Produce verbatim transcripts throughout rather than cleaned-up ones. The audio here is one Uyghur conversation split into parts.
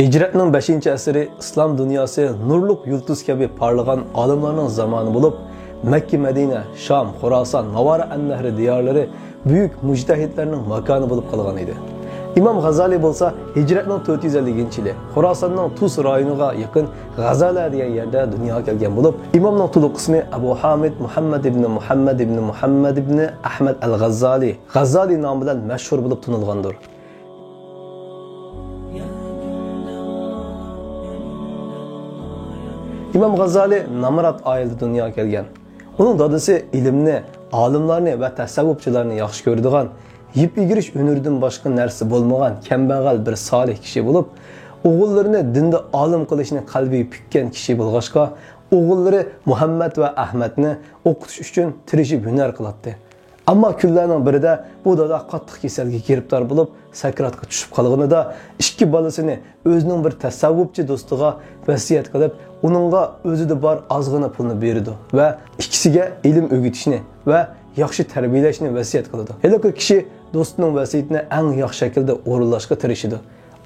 ھىجرەتنىڭ بەشىنچى ئەسىرى ئىسلام دۇنياسى نۇرلۇق يۇلتۇز كەبى پارلىغان ئالىملارنىڭ زامانى بولۇپ، مەككە، مەدىنە، شام، خوراسان، ناۋارا ئەننەھر دىيارلىرى بۈيۈك مۇجتەھىدلەرنىڭ ماكانى بولۇپ قالغان ئىدى. ئىمام غازالىي بولسا ھىجرەتنىڭ تۆت يۈز ئەللىكىنچى يىلى خوراساننىڭ تۇس رايونىغا يېقىن غازالە دېگەن يەردە دۇنياغا كەلگەن بولۇپ، ئىمامنىڭ تولۇق ئىسمى ئەبۇ ھامىد مۇھەممەد ئىبنى مۇھەممەد ئىبنى مۇھەممەد ئىبنى ئەھمەد ئەل غازالىي، غازالىي نامى بىلەن مەشھۇر بولۇپ تونۇلغاندۇر. ئىمام غازالىي نامرات ئائىلىدە دۇنياغا كەلگەن. ئۇنىڭ دادىسى ئىلىمنى، ئالىملارنى ۋە تەسەۋۋۇپچىلارنى ياخشى كۆرىدىغان، يىپ ئېگىرىش ھۈنىرىدىن باشقا نەرسە بولمىغان كەمبەغەل بىر سالىھ كىشى بولۇپ، ئوغۇللىرىنى دىندا ئالىم قىلىشنى قەلبىگە پۈككەن كىشى بولغاچقا، ئوغۇللىرى مۇھەممەد ۋە ئەھمەدنى ئوقۇتۇش ئۈچۈن تىرىشىپ ھۈنەر قىلاتتى. ئەمما كۈنلەرنىڭ بىرىدە بۇ دادا قاتتىق كېسەلگە گىرىپتار بولۇپ، سەكراتقا چۈشۈپ قالغىنىدا، ئىككى بالىسىنى ئۆزىنىڭ بىر تەسەۋۋۇپچى دوستىغا ۋەسىيەت قىلىپ، ئۇنىڭغا ئۆزىدە بار ئازغىنا پۇلنى بېرىدۇ ۋە ئىككىسىگە ئىلىم ئۆگىتىشنى ۋە ياخشى تەربىيەلەشنى ۋەسىيەت قىلىدۇ. ھېلىقى كىشى دوستىنىڭ ۋەسىيىتىنى ئەڭ ياخشى شەكىلدە ئورۇنلاشقا تىرىشىدۇ.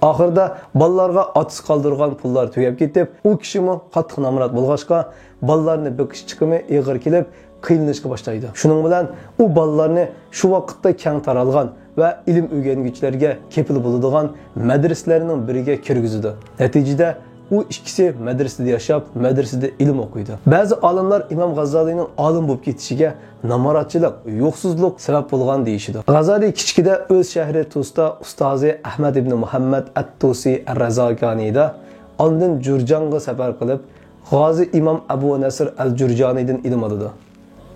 ئاخىرىدا بالىلارغا ئاتىسى قالدۇرغان پۇللار تۈگەپ كېتىپ، ئۇ كىشىمۇ قاتتىق نامرات بولغاچقا، بالىلارنى بېقىش چىقىمى ئېغىر كېلىپ، قىينىلىشقا باشلايدۇ. شۇنىڭ بىلەن ئۇ بالىلارنى شۇ ۋاقىتتا كەڭ تارالغان ۋە ئىلىم ئۆگەنگۈچىلەرگە كېپىل بولىدىغان مەدرىسىلەرنىڭ بىرىگە كىرگۈزىدۇ. نەتىجىدە ئۇ ئىككىسى مەدرىسىدە ياشاپ، مەدرىسىدە ئىلىم ئوقۇيدۇ. بەزى ئالىملار ئىمام غازالىينىڭ ئالىم بولۇپ كېتىشىگە نامراتچىلىق، يوقسۇزلۇق سەۋەب بولغان دېيىشىدۇ. غازالىي كىچىكىدە ئۆز شەھىرى تۇستا ئۇستازى ئەھمەد ئىبنى مۇھەممەد ئەت-تۇسى ئەر-رازاكانىدا، ئاندىن جۇرجانغا سەپەر قىلىپ، غازى ئىمام ئەبۇ نەسر ئەل جۇرجانىدىن ئىلىم ئالىدۇ.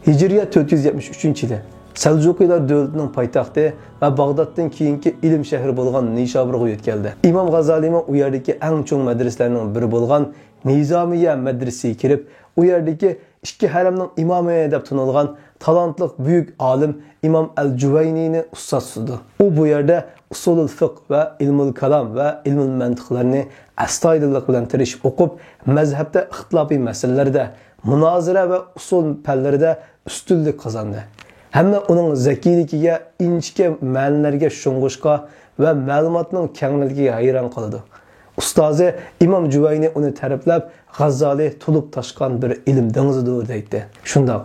ھىجرىيە تۆت يۈز يەتمىش ئۈچىنچى يىلى سەلجۇقىيلار دۆلىتىنىڭ پايتەختى ۋە باغدادتىن كېيىنكى ئىلىم شەھىرى بولغان نىشابۇرغا يۆتكەلدى. ئىمام غازالىيمۇ ئۇ يەردىكى ئەڭ چوڭ مەدرىسىلەرنىڭ بىرى بولغان نىزامىيە مەدرىسىگە كىرىپ، ئۇ يەردىكى ئىككى ھەرەمنىڭ ئىمامى دەپ تونۇلغان تالانتلىق بۈيۈك ئالىم ئىمام ئەل جۇۋەينىنى ئۇستاز تۇتىدۇ. ئۇ بۇ يەردە ئۇسۇلۇل فىقھ ۋە ئىلمۇل كالام ۋە ئىلمۇل مەنتىقلارنى ئەستايىدىللىق بىلەن تىرىشىپ ئوقۇپ، مەزھەپتە ئىختىلاپىي مەسىلىلەردە، مۇنازىرە ۋە ئۇسۇل پەنلىرىدە ئۈستۈنلۈك قازاندى. ھەممە ئۇنىڭ زەكىيلىكىگە، ئىنچىكە مەنىلەرگە شۇڭغۇشقا ۋە مەلۇماتنىڭ كەڭلىكىگە ھەيران قالىدۇ. ئۇستازى ئىمام جۇۋەينى ئۇنى تەرىپلەپ، غازالىي تولۇپ تاشقان بىر ئىلىم دېڭىزىدۇر دەيتتى. شۇنداق،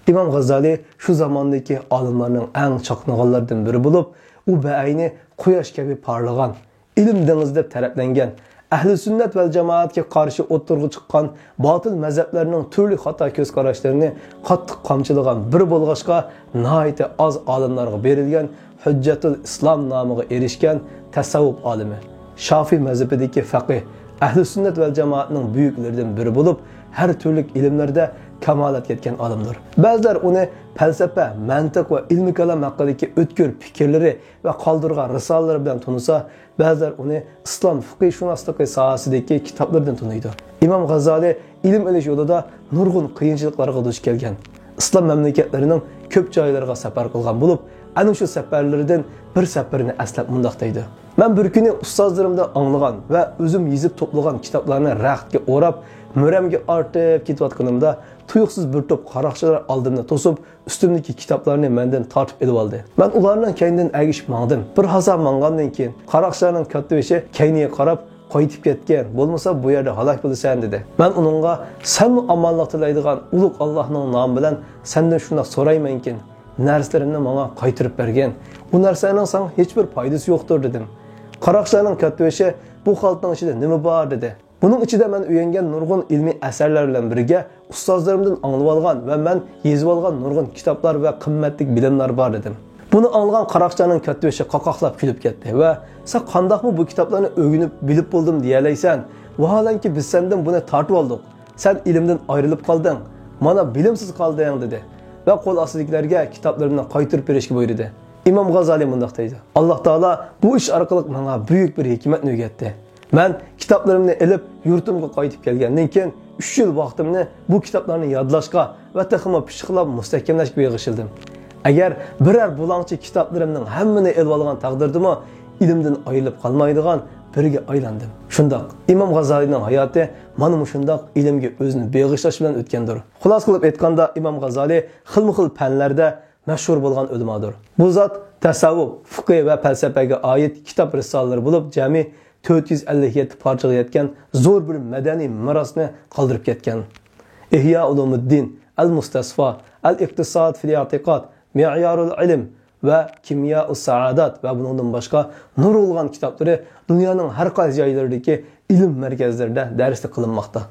ئىمام غازالىي شۇ زاماندىكى ئالىملارنىڭ ئەڭ چاقنىغانلىرىدىن بىرى بولۇپ، ئۇ بەئەينى قۇياش كەبى پارلىغان، ئىلىم دېڭىزى دەپ تەرىپلەنگەن، ئەھلى سۈننەت ۋەل جامائەتكە قارشى ئوتتۇرىغا چىققان باتىل مەزھەپلەرنىڭ تۈرلۈك خاتا كۆز قاراشلىرىنى قاتتىق قامچىلىغان بىرى بولغاچقا، ناھايىتى ئاز ئالىملارغا بېرىلگەن ھۆججەتۇل ئىسلام نامىغا ئېرىشكەن تەسەۋۋۇپ ئالىمى، شافىي مەزھىپىدىكى فەقىھ، ئەھلى سۈننەت ۋەل جامائەتنىڭ بۈيۈكلىرىدىن بىرى بولۇپ، ھەر تۈرلۈك ئىلىملەردە كامالەتكە يەتكەن ئالىمدۇر. بەزىلەر ئۇنى پەلسەپە، مەنتىق ۋە ئىلمىي كالام ھەققىدىكى ئۆتكۈر پىكىرلىرى ۋە قالدۇرغان رىسالىلىرى بىلەن تونۇسا، بەزىلەر ئۇنى ئىسلام فىقىھشۇناسلىقى ساھەسىدىكى كىتابلىرىدىن تونۇيدۇ. ئىمام غازالىي ئىلىم ئېلىش يولىدا نۇرغۇن قىيىنچىلىقلارغا دۇچ كەلگەن. ئىسلام مەملىكەتلىرىنىڭ كۆپ جايلىرىغا سەپەر قىلغان بولۇپ، ئەنە شۇ سەپەرلىرىدىن بىر سەپىرىنى ئەسلەپ مۇنداق دەيدۇ: مەن بىر كۈنى ئۇستازلىرىمدىن ئاڭلىغان ۋە ئۆزۈم يېزىپ توپلىغان كىتابلارنى رەختكە ئوراپ، مۈرەمگە ئارتىپ كېتىۋاتقىنىمدا، تۇيۇقسىز بىر توپ قاراقچىلار ئالدىمنى توسۇپ، ئۈستۈمدىكى كىتابلارنى مەندىن تارتىپ ئېلىۋالدى. مەن ئۇلارنىڭ كەينىدىن ئەگىشىپ ماڭدىم. بىر ھازا ماڭغاندىن كېيىن، قاراقچىلارنىڭ كاتتىبېشى كەينىگە قاراپ، «قايتىپ كەتكىن، بولمىسا بۇ يەردە ھالاك بولىسەن» دېدى. مەن ئۇنىڭغا، «سەنمۇ ئامانلىق تىلەيدىغان ئۇلۇغ ئاللاھنىڭ نامى بىلەن سەندىن شۇنداق سورايمەنكىن، نەرسىلىرىمنى ماڭا قايتۇرۇپ بەرگىن. ئۇ نەرسىلەرنىڭ ساڭا ھېچبىر پايدىسى يوقتۇر» دېدىم. قاراقچىلارنىڭ كاتتىبېشى، «بۇ خالتىنىڭ ئىچىدە نېمە بار؟» دېدى. بۇنىڭ ئىچىدە مەن ئۆگەنگەن نۇرغۇن ئىلمىي ئەسەرلەر بىلەن بىرگە ئۇستازلىرىمدىن ئاڭلىۋالغان ۋە مەن يېزىۋالغان نۇرغۇن كىتابلار ۋە قىممەتلىك بىلىملەر بار، دېدىم. بۇنى ئاڭلىغان قاراقچىلارنىڭ كاتتىبېشى قاقاقلاپ كۈلۈپ كەتتى ۋە، «سەن قانداقمۇ بۇ كىتابلارنى ئۆگىنىپ بىلىپ بولدۇم دېيەلەيسەن؟ ۋاھالەنكى بىز سەندىن بۇنى تارتىۋالدۇق. سەن ئىلىمدىن ئايرىلىپ قالدىڭ. مانا بىلىمسىز قالدىڭ» دېدى ۋە قول ئاستىدىكىلەرگە كىتابلىرىمنى قايتۇرۇپ بېرىشكە بۇيرۇدى. ئىمام غازالىي مۇنداق دەيدۇ: «ئاللاھ تائالا بۇ ئىش ئارقىلىق ماڭا بۈيۈك بىر ھېكمەتنى ئۆگەتتى. مەن كىتابلىرىمنى ئېلىپ، يۇرتۇمغا قايتىپ كەلگەندىن كېيىن، ئۈچ يىل ۋاقتىمنى بۇ كىتابلارنى يادلاشقا ۋە تېخىمۇ پىششىقلاپ مۇستەھكەملەشكە بېغىشلىدىم. ئەگەر بىرەر بۇلاڭچى كىتابلىرىمنىڭ ھەممىنى ئېلىۋالغان تەقدىردىمۇ، ئىلىمدىن ئايرىلىپ قالمايدىغان بىرىگە ئايلاندىم.» شۇنداق، ئىمام غازالىينىڭ ھاياتى مانا مۇشۇنداق ئىلىمگە ئۆزىنى بېغىشلاش بىلەن ئۆتكەندۇر. خۇلاسە قىلىپ ئېيتقاندا، ئىمام غازالىي خىلمۇ خىل پەنلەردە مەشھۇر بولغان ئۆلىمادۇر. بۇ زات تەسەۋۋۇپ، فىقھى ۋە پەلسەپىگە ئائىت كىتاب رىسالىلىرى بولۇپ، جەمئىي تۆت يۈز ئەللىك يەتتە پارچىغا يەتكەن زور بىر مەدەنىي مىراسنى قالدۇرۇپ كەتكەن. ئىھيا ئۇلۇمۇددىن، ئەل مۇستەسفا، ئەل ئىقتىساد فىل ئېتىقاد، مېئيارۇل ئىلىم ۋە كىميائۇس سائادات ۋە بۇنىڭدىن باشقا نۇرغۇنلىغان كىتابلىرى دۇنيانىڭ ھەر قايسى جايلىرىدىكى ئىلىم مەركەزلىرىدە دەرسلىك قىلىنماقتا.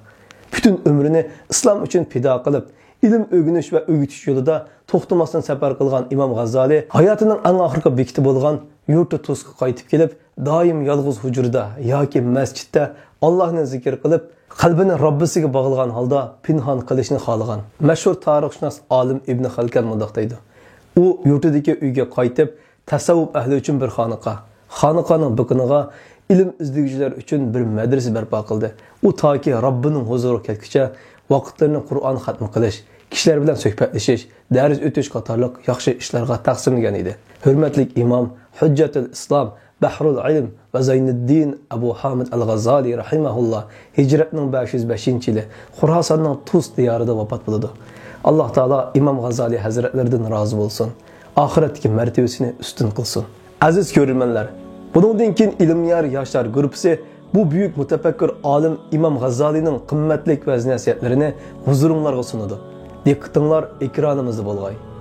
پۈتۈن ئۆمرىنى ئىسلام ئۈچۈن پىدا قىلىپ، ئىلىم ئۆگىنىش ۋە ئۆگىتىش يولىدا توختىماستىن سەپەر قىلغان ئىمام غازالى ھاياتىنىڭ ئەڭ ئاخىرقى بېكىتى بولغان يۇرتى تۇسقا قايتىپ كېلىپ، دائىم يالغۇز ھۇجرىدا ياكى مەسچىتتە ئاللاھنى زىكىر قىلىپ، قەلبىنى رەببىسىگە باغلىغان ھالدا پىنھان قىلىشنى خالىغان. مەشھۇر تارىخشۇناس ئالىم ئىبن خەلكەن مۇنداق دەيدۇ: ئۇ يۇرتىدىكى ئۆيگە قايتىپ، تەسەۋۋۇپ ئەھلى ئۈچۈن بىر خانىقا، خانىقانىڭ بىقىنىغا ئىلىم ئىزدىگۈچىلەر ئۈچۈن بىر مەدرىسە بەرپا قىلدى. ئۇ تاكى رەببىنىڭ ھۇزۇرىغا كەتكۈچە ۋاقىتلىرىنى قۇرئان خەتمە قىلىش، كىشىلەر بىلەن سۆھبەتلىشىش، دەرس ئۆتۈش قاتارلىق ياخشى ئىشلارغا تەقسىملىگەن ئىدى. ھۆرمەتلىك ئىمام، ھۆججەتۇل ئىسلام، بەھرۇل ئىلم ۋە زەينىددىن ئەبۇ ھامىد ئەل غازالى رەھىمەھۇللا ھىجرەتنىڭ بەش يۈز بەشىنچى يىلى خوراساننىڭ تۇس دىيارىدا ۋاپات بولىدۇ. ئاللاھ تائالا ئىمام غازالى ھەزرەتلىرىدىن رازى بولسۇن. ئاخىرەتتىكى مەرتىۋىسىنى ئۈستۈن قىلسۇن. ئەزىز كۆرۈرمەنلەر، بۇنىڭدىن كېيىن ئىلىميار ياشلار گۇرۇپپىسى بۇ بۈيۈك مۇتەپەككۇر ئالىم ئىمام غازالىنىڭ قىممەتلىك ۋەز نەسىھەتلىرىنى ھۇزۇرۇڭلارغا سۇنىدۇ. دىققىتىڭلار ئېكرانىمىزدا بولغاي.